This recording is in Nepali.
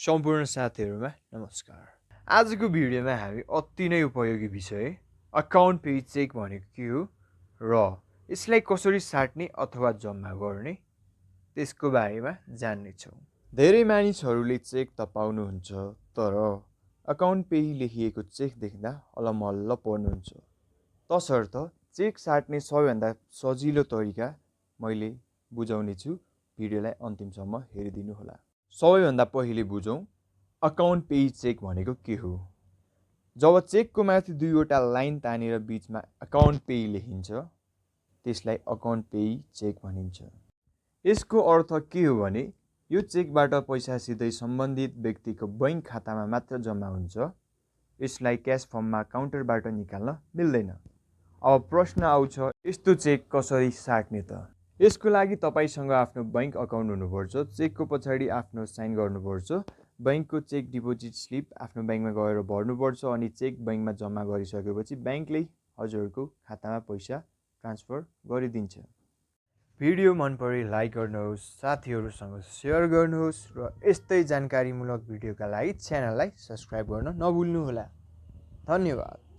सम्पूर्ण साथीहरुमा नमस्कार। आजको भिडियोमा हामी अति नै उपयोगी विषय अकाउन्ट पेज चेक भनेको के हो र यसलाई कसरी साट्ने अथवा जम्मा गर्ने त्यसको बारेमा जान्ने छौँ। धेरै मानिसहरूले चेक त पाउनुहुन्छ, तर अकाउन्ट पेज लेखिएको चेक देख्दा अलमल्ल पर्नुहुन्छ। तसर्थ चेक साट्ने सबैभन्दा सजिलो तरिका मैले बुझाउने छु। भिडियोलाई अन्तिमसम्म हेरिदिनु होला। सबैभन्दा पहिले बुझौँ अकाउन्ट पेज चेक भनेको के हो। जब चेकको माथि दुईवटा लाइन तानेर बीचमा अकाउन्ट पेज लेखिन्छ त्यसलाई अकाउन्ट पेज चेक भनिन्छ। यसको अर्थ के हो भने यो चेकबाट पैसा सिधै सम्बन्धित व्यक्तिको बैंक खातामा मात्र जम्मा हुन्छ। यसलाई क्यास फर्ममा काउन्टरबाट निकाल्न मिल्दैन। अब प्रश्न आउँछ, यस्तो चेक कसरी साट्ने त? यसको लागि तपाईसँग आफ्नो बैंक अकाउन्ट हुनुपर्छ। चेकको पछाडि आफ्नो साइन गर्नुपर्छ। बैंकको चेक डिपोजिट स्लिप आफ्नो बैंकमा गएर भर्नुपर्छ अनि चेक बैंकमा जम्मा गरिसकेपछि बैंकले हजुरको खातामा पैसा ट्रान्सफर गरिदिन्छ। भिडियो मन परे लाइक गर्नुहोस्, साथीहरूसँग सेयर गर्नुहोस् र यस्तै जानकारीमूलक भिडियोका लागि च्यानललाई सब्स्क्राइब गर्न नभुल्नुहोला। धन्यवाद।